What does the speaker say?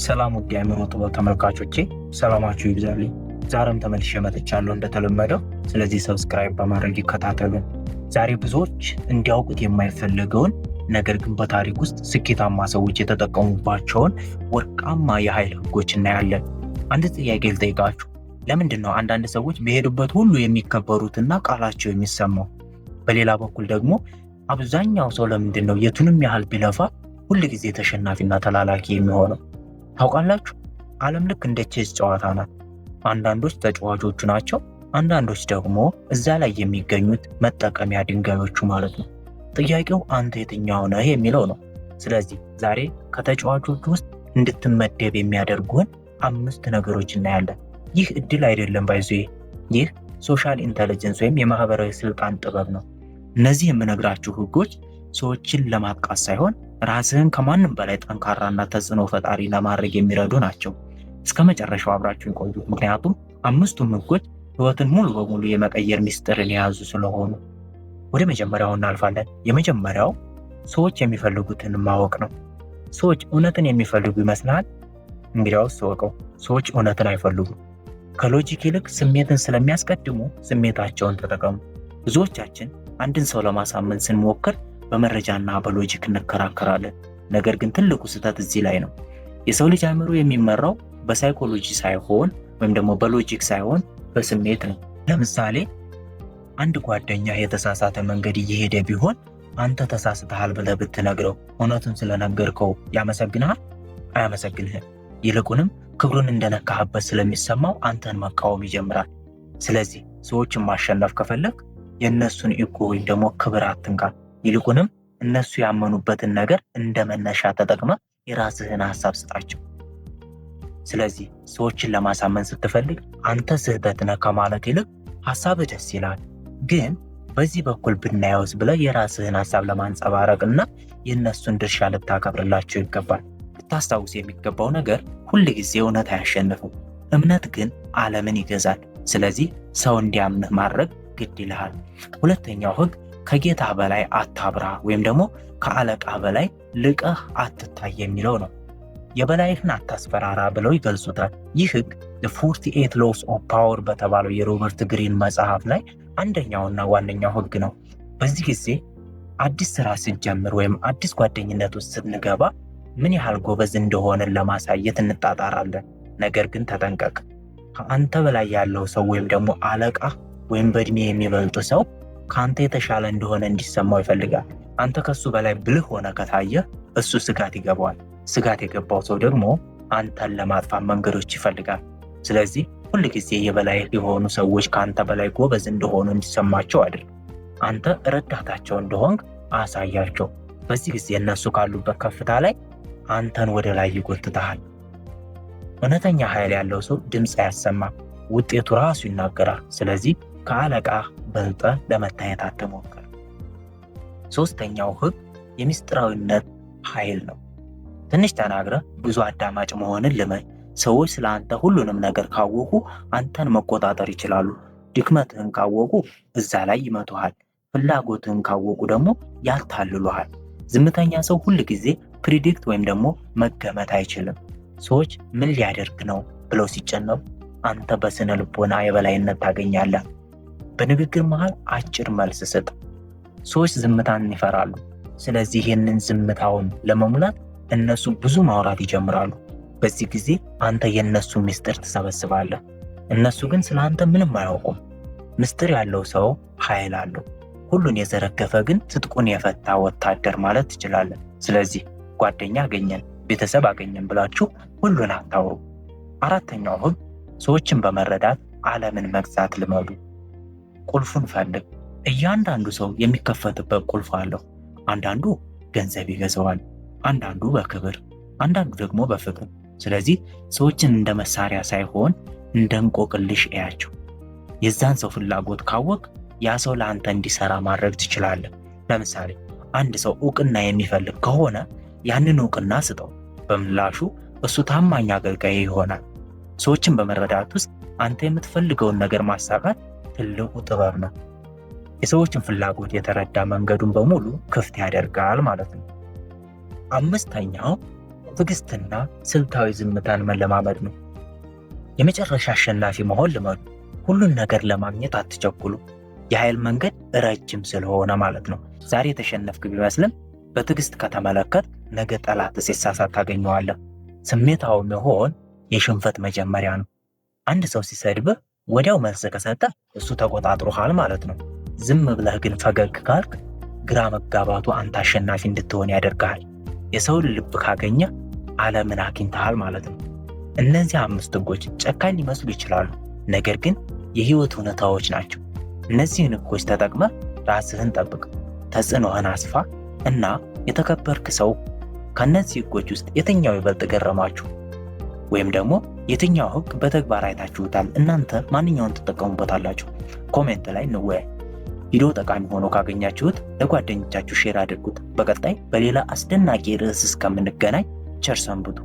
ሰላም ውድ የአእምሮ ጥበብ ተመልካቾቼ፣ ሰላማችሁ ይብዛልኝ። ዛሬም ተመልሼ መጥቻለሁ እንደተለመደው። ስለዚህ subscribe በማድረግ ይከታተሉን። ዛሬ ብዙዎች እንዲያውቁት የማይፈለገውን ነገር ግን በታሪክ ውስጥ ስኬታማ ሰዎች የተጠቀሙባቸውን ወርቃማ የኃይል ህጎች እናያለን። አንድ ጥያቄ ልጠይቃችሁ። ለምንድን ነው አንዳንድ ሰዎች በሄዱበት ሁሉ የሚከበሩትና ቃላቸው የሚሰማው? በሌላ በኩል ደግሞ አብዛኛው ሰው ለምንድን ነው የቱንም ያህል ቢለፋ ሁል ጊዜ ተሸናፊና ተላላኪ የሚሆነው? ታውቃላችሁ፣ ዓለም ልክ እንደ ቼዝ ጨዋታ ናት። አንዳንዶች ተጫዋቾቹ ናቸው፣ አንዳንዶች ደግሞ እዛ ላይ የሚገኙት መጠቀሚያ ድንጋዮቹ ማለት ነው። ጥያቄው አንተ የትኛው ነህ የሚለው ነው። ስለዚህ ዛሬ ከተጫዋቾቹ ውስጥ እንድትመደብ የሚያደርጉህን አምስት ነገሮች እናያለን። ይህ እድል አይደለም by the way፣ ይህ social intelligence ወይም የማህበራዊ ስልጣን ጥበብ ነው። እነዚህ የምነግራችሁ ህጎች ሰዎችን ለማጥቃት ሳይሆን ራስህን ከማንም በላይ ጠንካራና ተጽዕኖ ፈጣሪ ለማድረግ የሚረዱ ናቸው። እስከ መጨረሻው አብራችሁን ቆዩ፣ ምክንያቱም አምስቱም ህጎች ህይወትን ሙሉ በሙሉ የመቀየር ሚስጥርን የያዙ ስለሆኑ። ወደ መጀመሪያው እናልፋለን። የመጀመሪያው ሰዎች የሚፈልጉትን ማወቅ ነው። ሰዎች እውነትን የሚፈልጉ ይመስልሃል? እንግዲያውስ እወቀው፣ ሰዎች እውነትን አይፈልጉም። ከ logic ይልቅ ስሜትን ስለሚያስቀድሙ ስሜታቸውን ተጠቀሙ። ብዙዎቻችን አንድን ሰው ለማሳመን ስንሞክር በመረጃና በ logic እንከራከራለን። ነገር ግን ትልቁ ስህተት እዚህ ላይ ነው። የሰው ልጅ አእምሮ የሚመራው በ psychology ሳይሆን ወይም ደግሞ በ logic ሳይሆን በስሜት ነው። ለምሳሌ አንድ ጓደኛ የተሳሳተ መንገድ እየሄደ ቢሆን አንተ ተሳስተሃል ብለህ ብትነግረው እውነቱን ስለነገርከው ያመሰግንሃል? አያመሰግንህም። ይልቁንም ክብሩን እንደነካህበት ስለሚሰማው አንተን መቃወም ይጀምራል። ስለዚህ ሰዎችን ማሸነፍ ከፈለግ የእነሱን ego ወይም ደግሞ ክብር አትንካ። ይልቁንም እነሱ ያመኑበትን ነገር እንደ መነሻ ተጠቅመህ የራስህን ሀሳብ ስጣቸው። ስለዚህ ሰዎችን ለማሳመን ስትፈልግ አንተ ስህተት ነህ ከማለት ይልቅ ሀሳብህ ደስ ይላል፣ ግን በዚህ በኩል ብናየውስ ብለህ የራስህን ሀሳብ ለማንጸባረቅ እና የእነሱን ድርሻ ልታከብርላቸው ይገባል። ልታስታውስ የሚገባው ነገር ሁል ጊዜ እውነት አያሸንፍም፣ እምነት ግን ዓለምን ይገዛል። ስለዚህ ሰው እንዲያምንህ ማድረግ ግድ ይልሃል። ሁለተኛው ህግ ከጌታ በላይ አታብራ ወይም ደግሞ ከአለቃ በላይ ልቀህ አትታይ የሚለው ነው። የበላይህን አታስፈራራ ብለው ይገልጹታል። ይህ ህግ The 48 Laws of Power በተባለው የሮበርት ግሪን መጽሐፍ ላይ አንደኛውና ዋነኛው ህግ ነው። በዚህ ጊዜ አዲስ ስራ ስንጀምር ወይም አዲስ ጓደኝነት ውስጥ ስንገባ ምን ያህል ጎበዝ እንደሆንን ለማሳየት እንጣጣራለን። ነገር ግን ተጠንቀቅ። ከአንተ በላይ ያለው ሰው ወይም ደግሞ አለቃ ወይም በእድሜ የሚበልጥ ሰው ከአንተ የተሻለ እንደሆነ እንዲሰማው ይፈልጋል። አንተ ከሱ በላይ ብልህ ሆነህ ከታየህ እሱ ስጋት ይገባዋል። ስጋት የገባው ሰው ደግሞ አንተን ለማጥፋት መንገዶች ይፈልጋል። ስለዚህ ሁል ጊዜ የበላይ የሆኑ ሰዎች ከአንተ በላይ ጎበዝ እንደሆኑ እንዲሰማቸው አድርግ። አንተ ረዳታቸው እንደሆንክ አሳያቸው። በዚህ ጊዜ እነሱ ካሉበት ከፍታ ላይ አንተን ወደ ላይ ይጎትተሃል። እውነተኛ ኃይል ያለው ሰው ድምፅ አያሰማም፣ ውጤቱ ራሱ ይናገራል። ስለዚህ ከአለቃ በልጠህ ለመታየት አትሞክር። ሶስተኛው ህግ የሚስጥራዊነት ኃይል ነው። ትንሽ ተናግረህ ብዙ አዳማጭ መሆንን ልመድ። ሰዎች ስለ አንተ ሁሉንም ነገር ካወቁ አንተን መቆጣጠር ይችላሉ። ድክመትህን ካወቁ እዛ ላይ ይመቱሃል። ፍላጎትህን ካወቁ ደግሞ ያታልሉሃል። ዝምተኛ ሰው ሁል ጊዜ predict ወይም ደግሞ መገመት አይችልም። ሰዎች ምን ሊያደርግ ነው ብለው ሲጨነቁ አንተ በስነ ልቦና የበላይነት ታገኛለህ። በንግግር መሃል አጭር መልስ ስጥ። ሰዎች ዝምታን ይፈራሉ። ስለዚህ ይህንን ዝምታውን ለመሙላት እነሱ ብዙ ማውራት ይጀምራሉ። በዚህ ጊዜ አንተ የእነሱ ምስጢር ትሰበስባለህ። እነሱ ግን ስለ አንተ ምንም አያውቁም። ምስጢር ያለው ሰው ኃይል አለው። ሁሉን የዘረገፈ ግን ትጥቁን የፈታ ወታደር ማለት ትችላለህ። ስለዚህ ጓደኛ አገኘን፣ ቤተሰብ አገኘን ብላችሁ ሁሉን አታውሩ። አራተኛው ህግ ሰዎችን በመረዳት ዓለምን መግዛት ልመዱ። ቁልፉን ፈልግ። እያንዳንዱ ሰው የሚከፈትበት ቁልፍ አለው። አንዳንዱ ገንዘብ ይገዛዋል፣ አንዳንዱ በክብር፣ አንዳንዱ ደግሞ በፍቅር። ስለዚህ ሰዎችን እንደ መሳሪያ ሳይሆን እንደ እንቆቅልሽ እያቸው። የዛን ሰው ፍላጎት ካወቅ ያ ሰው ለአንተ እንዲሰራ ማድረግ ትችላለህ። ለምሳሌ አንድ ሰው እውቅና የሚፈልግ ከሆነ ያንን እውቅና ስጠው። በምላሹ እሱ ታማኝ አገልጋይ ይሆናል። ሰዎችን በመረዳት ውስጥ አንተ የምትፈልገውን ነገር ማሳካት ትልቁ ጥበብ ነው። የሰዎችን ፍላጎት የተረዳ መንገዱን በሙሉ ክፍት ያደርጋል ማለት ነው። አምስተኛው ትዕግስትና ስልታዊ ዝምታን መለማመድ ነው። የመጨረሻ አሸናፊ መሆን ልመዱ። ሁሉን ነገር ለማግኘት አትቸኩሉ። የኃይል መንገድ ረጅም ስለሆነ ማለት ነው። ዛሬ የተሸነፍክ ቢመስልም በትዕግስት ከተመለከት ነገ ጠላት ሲሳሳት ታገኘዋለህ። ስሜታዊ መሆን የሽንፈት መጀመሪያ ነው። አንድ ሰው ሲሰድብህ ወዲያው መልስ ከሰጠህ እሱ ተቆጣጥሮሃል ማለት ነው። ዝም ብለህ ግን ፈገግ ካልክ ግራ መጋባቱ አንተ አሸናፊ እንድትሆን ያደርግሃል። የሰውን ልብ ካገኘ ዓለምን አግኝተሃል ማለት ነው። እነዚህ 5 ሕጎች ጨካኝ ሊመስሉ ይችላሉ፣ ነገር ግን የህይወት እውነታዎች ናቸው። እነዚህን ሕጎች ተጠቅመህ ራስህን ጠብቅ፣ ተጽዕኖህን አስፋ እና የተከበርክ ሰው። ከእነዚህ ሕጎች ውስጥ የትኛው ይበልጥ ገረማችሁ? ወይም ደግሞ የትኛው ሕግ በተግባር አይታችሁታል? እናንተ ማንኛውን ትጠቀሙበታላችሁ? Comment ላይ እንወያይ። ቪዲዮ ጠቃሚ ሆኖ ካገኛችሁት ለጓደኞቻችሁ share አድርጉት። በቀጣይ በሌላ አስደናቂ ርዕስ እስከምንገናኝ ቸር ሰንብቱ።